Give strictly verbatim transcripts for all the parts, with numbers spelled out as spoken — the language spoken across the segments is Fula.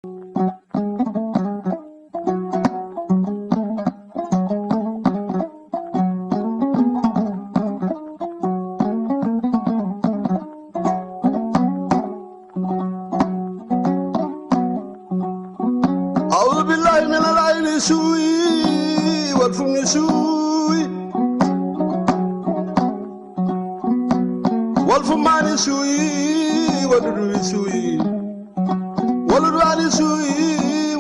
أعوذ بالله من العين السوء والفم السوء والفمان السوء والعدو السوء والعدوان السوء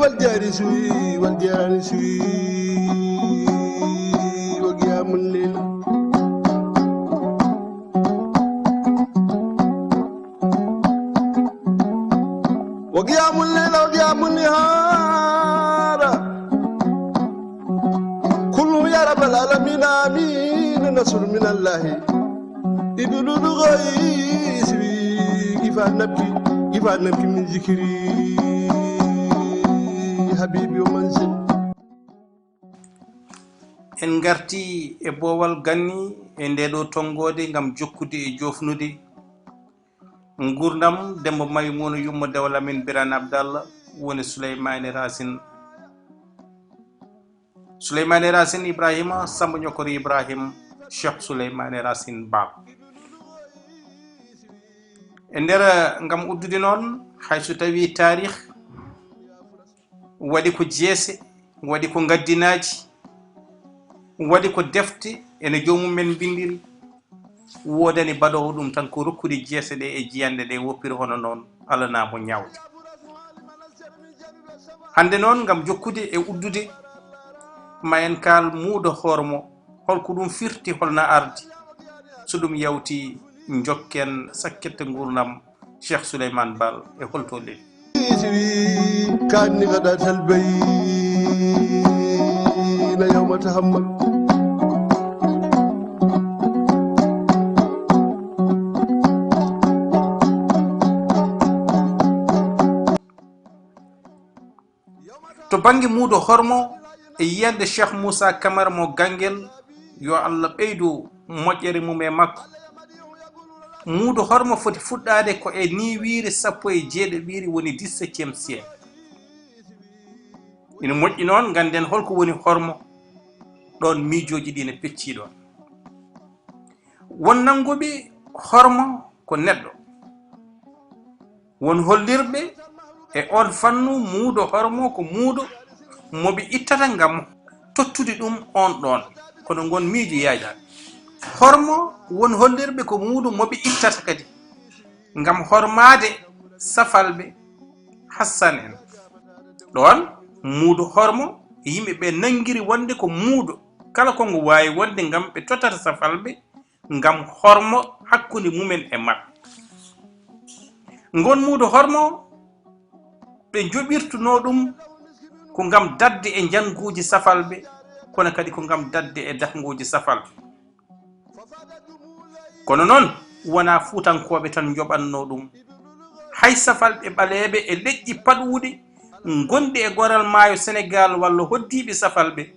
والجار السوء والجيران السوء وقيام الليل. وقيام الليل وقيام النهار، كلهم يا رب العالمين. آمين. نصر من الله، إبلول غيث، كيف نبكي، كيف نبكي من ذكري حبيبي ومنزل. En ngartii e boowal ganni e ndee ɗoo tonngoode ngam jokkude e joofnude nguurndam Demmba Maymuna yumma Dewla men Birane Abdallah, woni Suleymaani Racine. Suleymaani Racine Ibrahima, Samba Ñokkoro Ibrahim, Cheikh Suleymaani Racine Baal. E nder, ngam uddude noon, hay so tawii taarih waɗi ko jeese, waɗi ko ngaddinaaji, waɗi ko defte ene joomum men mbinndiri, woodani baɗoowo ɗum tan ko rokkude jeese ɗe e jiyanɗe ɗe woppiri hono noon, alanaa mo ñaawde. Hannde noon, ngam jokkude e uddude, ma en kaal muudo hormo, holko ɗum firti, holna ardi? So ɗum yawti, njokken sakkette nguurndam Cheikh Souleymane Baal e holto leli. كأني غدا تلبين يوم تحمل. To bannge muudo hormo e yiyannde Cheikh Moussa Camara mo Ganngel, yo Allah ɓeydu moƴƴere mum e makko. Muudo hormo foti fuɗɗaade ko e niwiire sappo e jeeɗiɗiire, woni dix-septième siècle. Ina moƴƴi noon, ngannden holko woni hormo, ɗoon miijooji ɗi ne peccii ɗoon. Won nannguɓe hormo ko neɗɗo. Won hollirɓe e oon fannu muudo hormo ko muudo mo ɓe ittata ngam tottude ɗum oon ɗoon. Kono ngoon miijo yaajaani. Hormo, won hollirɓe ko muudo mo ɓe ittata kadi ngam hormaade safalɓe Hassan en. Ɗoon muudo hormo, yimɓe ɓe nanngiri wonde ko muudo kala ko ngo waawi wonde ngam ɓe tottata safalɓe ngam hormo hakkunde mumen e maɓɓe. Ngoon muudo hormo, ɓe njoɓirtunoo ɗum ko ngam daɗde e njannguuji safalɓe, kono kadi ko ngam daɗde e darnguuji safalɓe. Kono noon, wonaa Fuutankooɓe tan njoɓatnoo ɗum. Hay safalɓe ɓaleeɓe e leƴƴi paɗuuɗi ngonɗi e goral maayo Senegaal walla hoɗdiiɓe safalɓe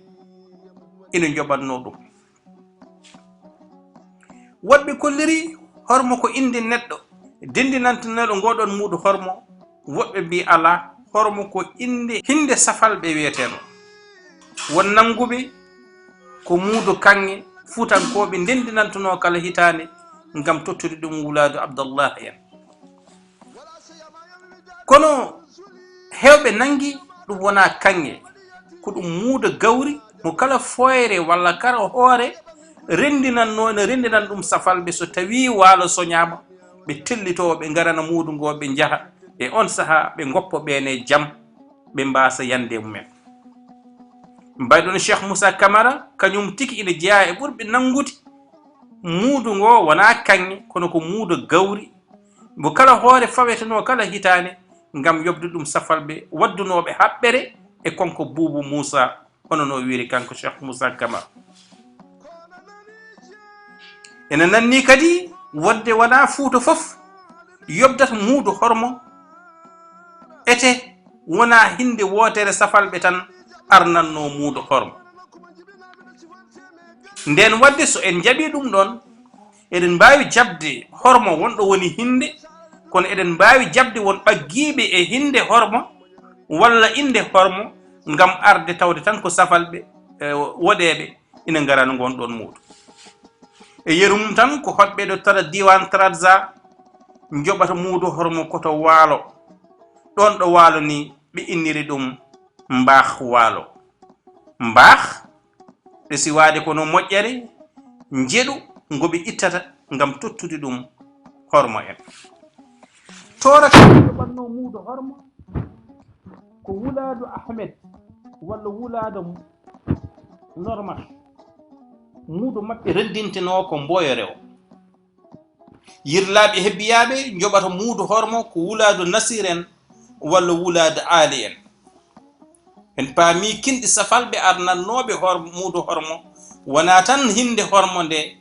ina njoɓatnoo ɗum. Woɗɓe kolliri hormo ko innde neɗɗo denndinantanooɗo ngooɗoon muudo hormo, woɗɓe mbii alaa, hormo ko innde, hinnde safalɓe wiyeteenoo. Won nannguɓe ko muudo kaŋŋe Fuutankooɓe ndenndinantunoo kala hitaande ngam tottude ɗum wulaadu Abdallah en. Kono heewɓe nanngi ɗum wonaa kaŋŋe, ko ɗum muudo gawri mo kala fooyre walla kala hoore renndinannoo, ene renndinan ɗum safalɓe so tawii waalo soñaama, ɓe tellitoo, ɓe ngarana muudo ngoo, ɓe njaha e oon sahaa, ɓe ngoppa ɓeen e jam, ɓe mbaasa yande e mumen. Mbayɗon Cheikh Moussa Camara, kañum tigi ina jeyaa e ɓurɓe nanngude muudo ngoo wonaa kaŋŋe, kono ko muudo gawri, mbo kala hoore fawetenoo kala hitaande, ngam yoɓde ɗum safalɓe waddunooɓe haɓɓere e konko Buubu Muusa, hono no wiyri kanko Cheikh Moussa Camara. Ene nanni kadi wonde wonaa Fuuta fof yoɓdata muudo hormo, ete wonaa hinnde wootere safalɓe tan arnannoo muudo hormo. Ndeen waɗde, so en njaɓii ɗum ɗoon, eɗen mbaawi jaɓde hormo wonɗo woni hinnde, kono eɗen mbaawi jaɓde won ɓaggiiɓe e hinnde hormo, walla innde hormo, ngam arde tawde tan ko safalɓe, e, woɗeeɓe ina ngarana ngoon ɗoon muudo. E yeru mum tan, ko hoɗɓe ɗo Tra-, diiwaan Trarza njoɓata muudo hormo ko to Waalo. Ɗoon ɗo Waalo ni, ɓe inniri ɗum Mbaax Waalo. Mbaax, ɗe siwaade kono moƴƴere, njeɗu ngo ɓe ittata ngam tottude ɗum hormo en. Toora kadi joɓatnoo muudo hormo ko Wulaadu Ahmed walla Wulaadu Normal. Muudo maɓɓe renndintenoo ko Mboyo Rewo. Yirlaaɓe hebbiyaaɓe njoɓata muudo hormo ko Wulaadu Nasir en walla Wulaadu Aali en. En paami kinɗi safalɓe arnannooɓe hor-, muudo hormo, wonaa tan hinnde hormo nde,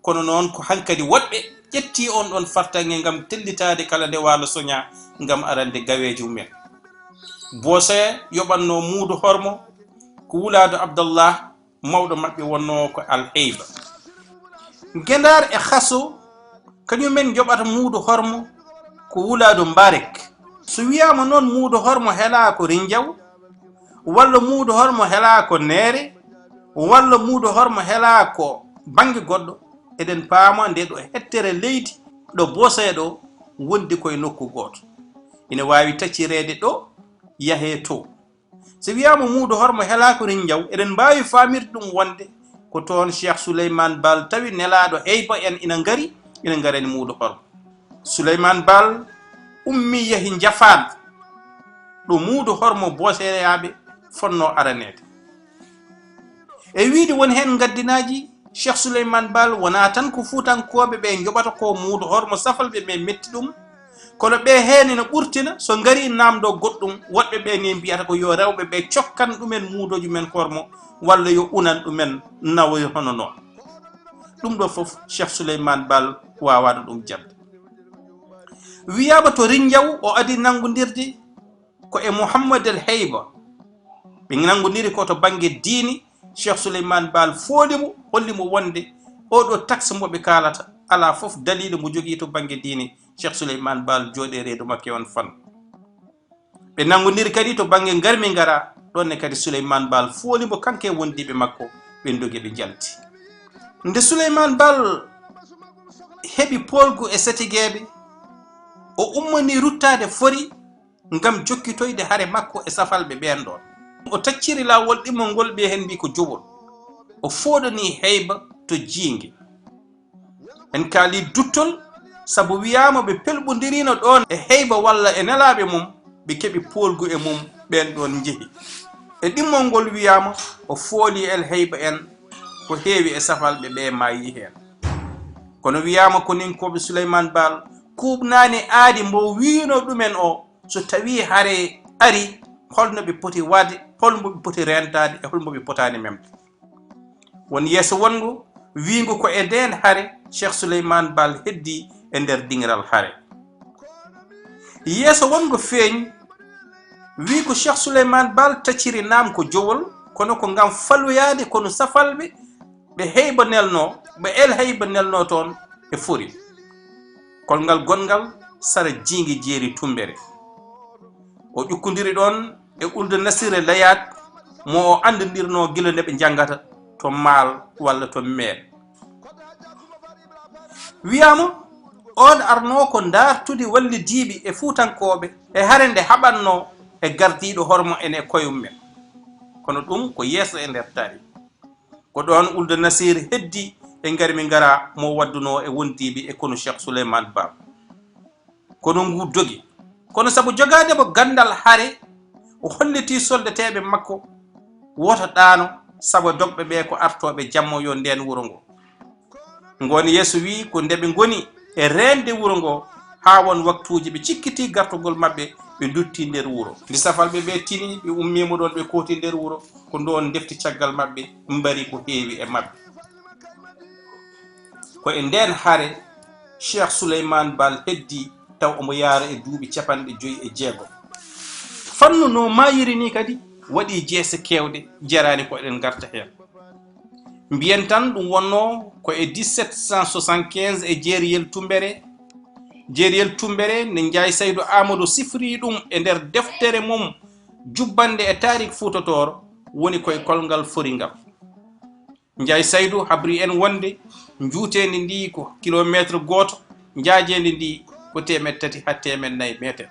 kono noon ko hankadi woɗɓe ƴettii oon ɗoon fartaŋŋe ngam tellitaade kala nde Waalo soñaa ngam arande gaweejo mum en. Boosoya yoɓatnoo muudo hormo ko Wulaadu Abdallah, mawɗo maɓɓe wonnoo ko Alheyba. Gendaar e Xaso, kañum en njoɓata muudo hormo ko Wulaadu Mbarek. So wiyaama noon muudo hormo helaa ko Rinjaw, walla muudo hormo helaa ko Neere, walla muudo hormo helaa ko bannge goɗɗo, eɗen paama nde ɗo hettere leydi ɗo Boosoya ɗo wondi koye nokku gooto. Ina waawi taccireede ɗo, yahee to. So wiyaama muudo hormo helaa ko Rinjaw, eɗen mbaawi faamirde ɗum wonde ko toon Cheikh Souleymane Baal tawi nelaaɗo Heyba en ina ngari, ina ngarani muudo hormo. Souleymane Baal ummii yahi Njafaad, ɗo muudo hormo Boosoyaaɓe fotnoo araneede. E wiyde won heen ngaddinaaji, Cheikh Souleymane Baal wonaa tan ko Fuutankooɓe ɓe njoɓata ko muudo hormo safalɓe ɓe metti ɗum, kono ɓe heen ina ɓurtina, so ngarii naamndoo goɗɗum, woɗɓe ɓe ni mbiyata ko yo rewɓe ɓe cokkan ɗumen muudooji men hormo, walla yo unan ɗumen nawoy hono noon. Ɗum ɗo fof Cheikh Souleymane Baal waawaano ɗum jaɓde. Wiyaama to Rinjaw o adii nanngondirde ko e Mouhammad El Heyba. Ɓe nanngondiri ko to bannge diini, Cheikh Souleymane Baal fooli mo, holli mo wonde oo ɗo taxe mbo ɓe kaalata, alaa fof daliila mbo jogii to bannge diini, Cheikh Souleymane Baal jooɗee reedu makko e oon fannu. Ɓe nanngondiri kadi to bannge ngarmi ngara, ɗoon ne kadi Souleymane Baal fooli mo kanko e wondiiɓe makko, ɓe ndogi ɓe njalti. Nde Souleymane Baal heɓi poolgu e setigeeɓe, o ummanii ruttaade Fori, ngam jokkitoyde hare makko e safalɓe ɓeen ɗoon. O tacciri laawol ɗimmol ngol, ɓe heen mbii ko Jowol. O fooɗanii Heyba to Jiinge. En kaalii duttol, sabu wiyaama ɓe pelɓondiriino ɗoon e Heyba walla e nelaaɓe mum, ɓe keɓi poolgu e mum, ɓeen ɗoon njehi. E ɗimmol ngol wiyaama o fooli El Heyba en ko heewi e safalɓe ɓe maayii heen. Kono wiyaama koninkooɓe Souleymane Baal kuuɓnaani aadi mbo wiinoo ɗumen o, so tawii hare arii, hol no ɓe poti waɗde, hol mbo ɓe poti reentaade e hol mbo ɓe potaani memde. Won yeeso wonngo wiingo ko e ndeen hare Cheikh Souleymane Baal heddii e nder diŋiral hare. Yeeso wonngo feeñ wii ko Cheikh Souleymane Baal tacciri naam ko Jowol, kono ko ngam faloyaade konu safalɓe ɓe Heyba nelnoo, ɓe El Heyba nelnoo toon e Fori. Kolngal gonngal sara Jiinge jeeri Tummbere. O ƴukkondiri ɗoon e Ulde Nasire Layaat mo o anndondirnoo gila nde ɓe njanngata to Maal walla to Meel. Wiyaama oon arnoo ko ndaartude wallidiiɓe e Fuutankooɓe e hare nde haɓatnoo e gardiiɗo hormo en e koye mum en. Kono ɗum ko yeeso e nder taariik. Ko ɗoon Ulde Nasir heddii e ngarmi ngara mo waddunoo e wondiiɓe e konu Cheikh Souleymane Baal. Kono ngu dogi. Kono sabu jogaade mo ganndal hare, o hollitii soldateeɓe makko woto ɗaano, sabu dogɓe ɓe ko artooɓe jamma yo ndeen wuro ngo. Ngoon yeeso wii ko nde ɓe ngoni e reende wuro ngo haa won waktuuji ɓe cikkitii gartugol maɓɓe, ɓe nduttii nder wuro. Nde safalɓe ɓe tini, ɓe ummii mo ɗoon, ɓe kooti nder wuro, ko ndoon ndefti caggal maɓɓe, mbari ko heewi e maɓɓe. Ko e ndeen hare Cheikh Souleymane Baal heddii, taw omo yaara e duuɓi capanɗe joy e jeegom. Fannu no maayiri nii kadi waɗii jeese keewɗe, jaraani ko eɗen ngarta heen. Mbiyen tan ɗum wonnoo ko e dix-sept cent soixante-quinze e Jeeriyel Tummbere. Jeeriyel Tummbere nde Njaay Saydu Aamadu sifrii ɗum e nder deftere mum Jubbannde e taariik Fuuta Tooro woni koye kolngal fori ngal. Njaay Saydu habri en wonde njuuteendi ndi ko kilomeetir gooto, njaajeendi ndi ko teemeɗɗe tati haa teemeɗɗe nayi meeter.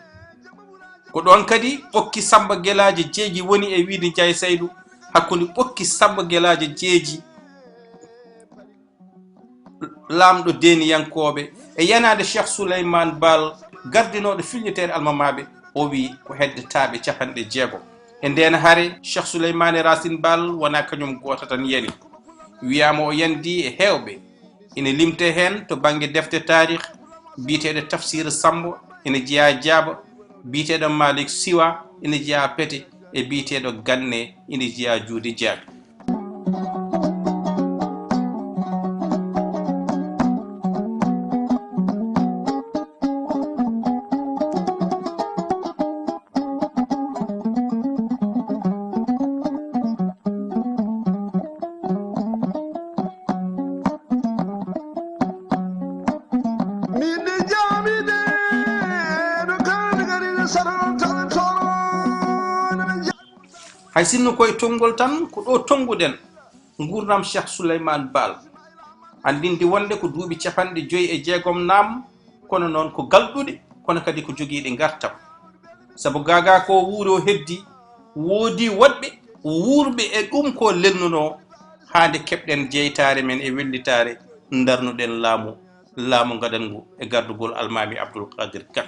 Ko ɗoon kadi ɓokki Samba Gelaajo Jeeji woni, e wiyde Njaay Saydu, hakkunde ɓokki Samba Gelaajo Jeeji, laamɗo Deeniyankooɓe, e yanaande Cheikh Souleymane Baal, gardinooɗo filñinteere almamaaɓe, o wiyi ko hedde taaɓe capanɗe jeegom. E ndeen hare, Cheikh Souleymane Racine Baal wonaa kañum gooto tan yani. Wiyaama o yandi e heewɓe. Ina limtee heen to bannge defte taarih, biyeteeɗo Tafsir Sambo, ina jeyaa Jaaba, biyeteeɗo Malik Siwa, ina jeyaa Pete, e biyeteeɗo Ganne, ina jeyaa Juude Jaabi. Hay sinno koye tonngol tan, ko ɗo tonnguɗen nguurndam Cheikh Souleymane Baal. Anndinde wonde ko duuɓi capanɗe joyi e jeegom naam, kono noon ko galɗuɗi, kono kadi ko jogiiɗi ngartam. Sabu gaagaa ko wuuri o heddi, woodi woɗɓe wuurɓe e ɗum ko lelnunoo, haa nde keɓɗen jeytaare men e wellitaare, ndarnuɗen laamu, laamu ngaɗanngu e gardugol Almaami Abdul Qadir Kan.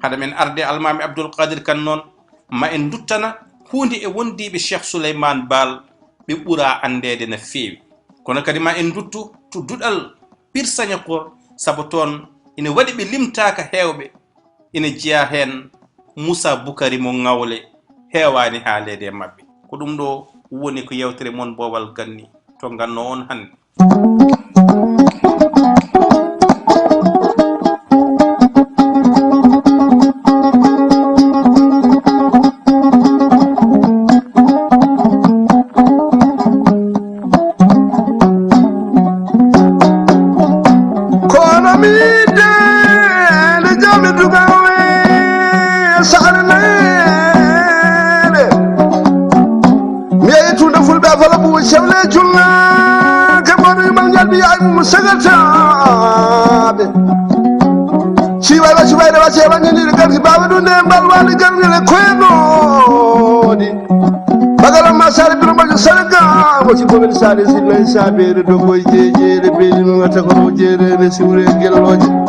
Hade men arde Almaami Abdul Qadir Kan noon, ma en nduttana huunde e wondiiɓe Cheikh Souleymane Baal ɓe ɓuraa anndeede no feewi. Kono kadi ma en nduttu to duɗal Pir Sañokor, sabu toon ina waɗi ɓe limtaaka heewɓe, ina jeyaa heen Moussa Boukari mo Ŋawle, heewaani haaleede e maɓɓe. Ko ɗum ɗo woni ko yeewtere mon Boowal Ganni to Nganno on hannde. Kono mi de, nde jami dugawe, saare nayde. Mi yehi tunde fulɓe a fala bubu sewle junga. Ke mboɗo yumal njalbi yaay mum sagataaɓe. Siway wa siway da wa sewa ni ni garki bawa dunde mbal wali garki le koyno di. Bagala ma sare biro ma sare ga. Wati ko men sare si men sabere do boy jeje de be ni ngata ko jere be siwre geloje.